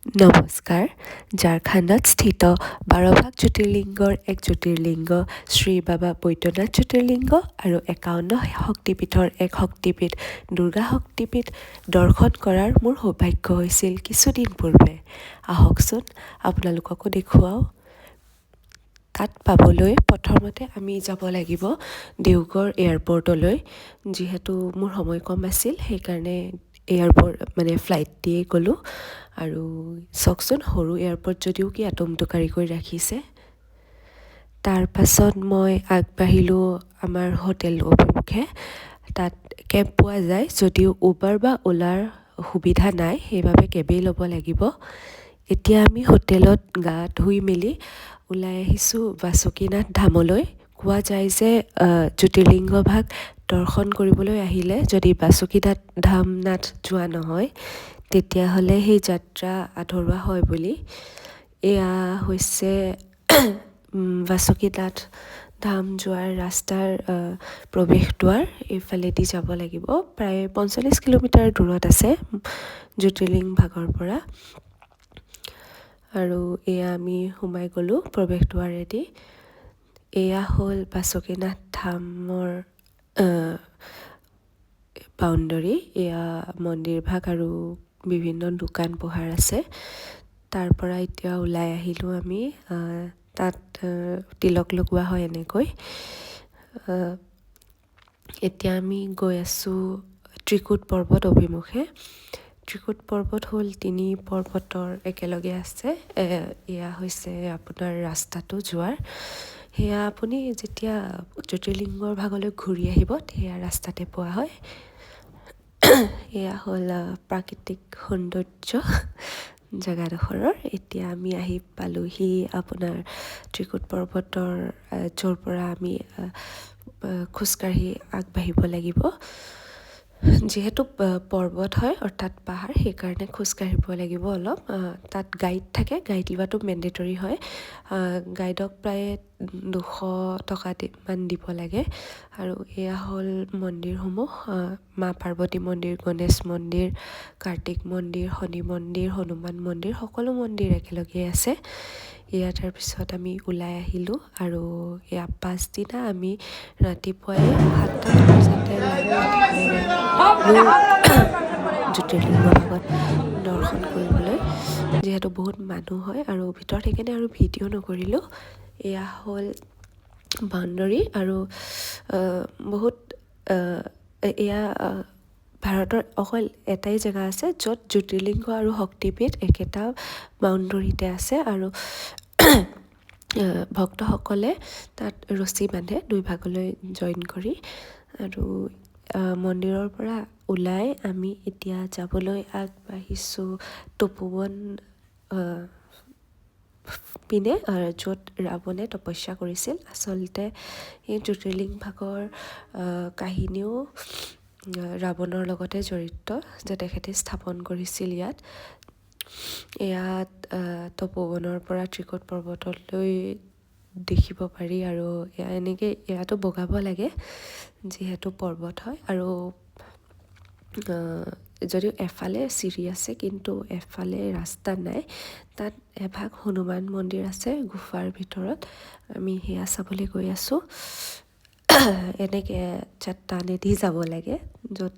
নমস্কাৰ। ঝাৰখণ্ডত স্থিত বাৰভাগ জ্যোতিৰ্লিংগৰ এক জ্যোতিৰ্লিংগ শ্ৰী বাবা বৈদ্যনাথ জ্যোতিৰ্লিংগ আৰু 51 শক্তিপীঠৰ এক শক্তিপীঠ দুৰ্গা শক্তিপীঠ দৰ্শন কৰাৰ মোৰ সৌভাগ্য হৈছিল কিছুদিন পূৰ্বে। আহকচোন, আপোনালোককো দেখুৱাওঁ। তাত পাবলৈ প্ৰথমতে আমি যাব লাগিব দেওঘৰ এয়াৰপৰ্টলৈ। যিহেতু মোৰ সময় কম আছিল, সেইকাৰণে এয়াৰপৰ্ট মানে ফ্লাইট দিয়ে গ'লোঁ। আৰু চাওকচোন, সৰু এয়াৰপৰ্ট যদিও কি আটোমটোকাৰিকৈ ৰাখিছে। তাৰ পাছত মই আগবাঢ়িলোঁ আমাৰ হোটেল অভিমুখে। তাত কেব পোৱা যায় যদিও উবাৰ বা অ'লাৰ সুবিধা নাই, সেইবাবে কেবেই ল'ব লাগিব। এতিয়া আমি হোটেলত গা ধুই মেলি ওলাই আহিছোঁ বাসুকীনাথ ধামলৈ। কোৱা যায় যে জ্যোতিৰ্লিংগ ভাগ দৰ্শন কৰিবলৈ আহিলে যদি বাসুকীনাথ ধামনাথ যোৱা নহয়, তেতিয়াহ'লে সেই যাত্ৰা আধৰুৱা হয় বুলি। এয়া হৈছে বাসুকীনাথ ধাম যোৱাৰ ৰাস্তাৰ প্ৰৱেশদ্বাৰ। এইফালেদি যাব লাগিব। প্ৰায় 45 কিলোমিটাৰ দূৰত আছে জ্যোতিৰ্লিংগ ভাগৰ পৰা। আৰু এয়া আমি সোমাই গ'লোঁ প্ৰৱেশদ্বাৰেদি। এয়া হ'ল বাসুকীনাথ ধামৰ বাউণ্ডৰী। এয়া মন্দিৰ ভাগ আৰু বিভিন্ন দোকান পোহাৰ আছে। তাৰ পৰা এতিয়া ওলাই আহিলোঁ আমি। তাত তিলক লগোৱা হয় এনেকৈ। এতিয়া আমি গৈ আছোঁ ত্ৰিকুট পৰ্বত অভিমুখে। ত্ৰিকুট পৰ্বত হ'ল তিনি পৰ্বতৰ একেলগে আছে। এয়া হৈছে আপোনাৰ ৰাস্তাটো যোৱাৰ। সেয়া আপুনি যেতিয়া জ্যোতিৰ্লিংগৰ ভাগলৈ ঘূৰি আহিব, সেয়া ৰাস্তাতে পোৱা হয়। এয়া হ'ল প্ৰাকৃতিক সৌন্দৰ্য জেগাডোখৰৰ। এতিয়া আমি আহি পালোহি আপোনাৰ ত্ৰিকুট পৰ্বতৰ, য'ৰ পৰা আমি খোজকাঢ়ি আগবাঢ়িব লাগিব। যিহেতু পৰ্বত হয়, অৰ্থাৎ পাহাৰ, সেইকাৰণে খোজকাঢ়িব লাগিব অলপ। তাত গাইড থাকে। গাইড লোৱাটো মেণ্ডেটৰী হয়। গাইডক প্ৰায় 200 টকা মান দিব লাগে। আৰু এয়া হ'ল মন্দিৰসমূহ: মা পাৰ্বতী মন্দিৰ, গণেশ মন্দিৰ, কাৰ্তিক মন্দিৰ, শনি মন্দিৰ, হনুমান মন্দিৰ, সকলো মন্দিৰ একেলগে আছে। এয়া তাৰপিছত আমি ওলাই আহিলোঁ। আৰু এয়া পাছদিনা আমি ৰাতিপুৱাই 7টামান বজাতে লাইন জ্যোতিৰ্লিংগ ভাগত দৰ্শন কৰিবলৈ। যিহেতু বহুত মানুহ হয় আৰু ভিতৰত, সেইকাৰণে আৰু ভিডিঅ' নকৰিলোঁ। এয়া হ'ল বাউণ্ডৰী। আৰু বহুত এয়া ভাৰতৰ অকল এটাই জেগা আছে য'ত জ্যোতিৰ্লিংগ আৰু শক্তিপীঠ একেটা বাউণ্ডৰীতে আছে। আৰু ভক্তসকলে তাত ৰছী বান্ধে দুই ভাগলৈ জইন কৰি। আৰু মন্দিৰৰ পৰা ওলাই আমি এতিয়া যাবলৈ আগবাঢ়িছোঁ তপোবন পিনে, য'ত ৰাৱণে তপস্যা কৰিছিল। আচলতে এই জ্যোতিৰ্লিংগ ভাগৰ কাহিনীও ৰাৱণৰ লগতে জড়িত যে তেখেতে স্থাপন কৰিছিল ইয়াত। ইয়াত তপোবনৰ পৰা ত্ৰিকুট পৰ্বতলৈ দেখিব পাৰি। আৰু এয়া এনেকৈ ইয়াতো বগাব লাগে, যিহেতু পৰ্বত হয়। আৰু যদিও এফালে চিৰি আছে, কিন্তু এফালে ৰাস্তা নাই। তাত এভাগ হনুমান মন্দিৰ আছে গুফাৰ ভিতৰত। আমি সেয়া চাবলৈ গৈ আছোঁ। এনেকৈ চট্টানেদি যাব লাগে, য'ত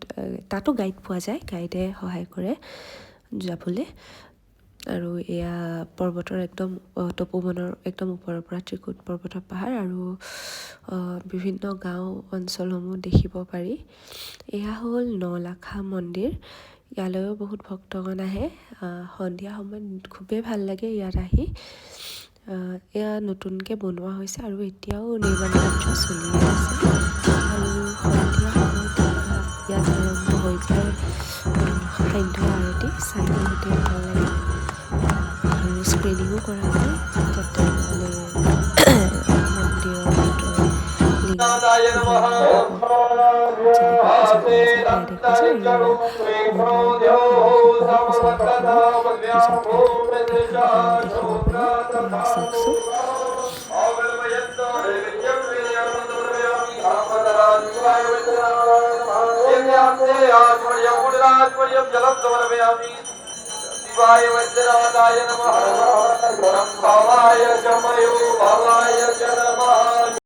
তাতো গাইড পোৱা যায়। গাইডে সহায় কৰে যাবলৈ। আৰু এয়া পৰ্বতৰ একদম তপোবনৰ একদম ওপৰৰ পৰা ত্ৰিকুট পৰ্বতৰ পাহাৰ আৰু বিভিন্ন গাঁও অঞ্চলসমূহ দেখিব পাৰি। এয়া হ'ল নলাখা মন্দিৰ। ইয়ালৈও বহুত ভক্তগণ আহে। সন্ধিয়া সময়ত খুবেই ভাল লাগে ইয়াত আহি। এয়া নতুনকৈ বনোৱা হৈছে আৰু এতিয়াও নিৰ্মাণ কাৰ্য চলিয়ে আছে। আৰু সন্ধিয়া সময়ত ইয়াত আৰম্ভ হৈ যায় সান্ধ্য আৰতি। চাই বহুতেই ভাল লাগে। আৰু স্ক্ৰীনিঙো কৰা হয় যাতে মানে মন্দিৰৰ ভিতৰত লিংগ যেনেকৈ পূজা কৰা যায়, সেয়া দেখুৱাইছে। আৰু মন্দিৰৰ পূজাৰীসকলে পূজা দিয়া দেখিব পাৰি। চাওকচোন। जलं समर्पयामि। शिवाय वज्रनाथाय नमः। संभवाय च मयो भवाय।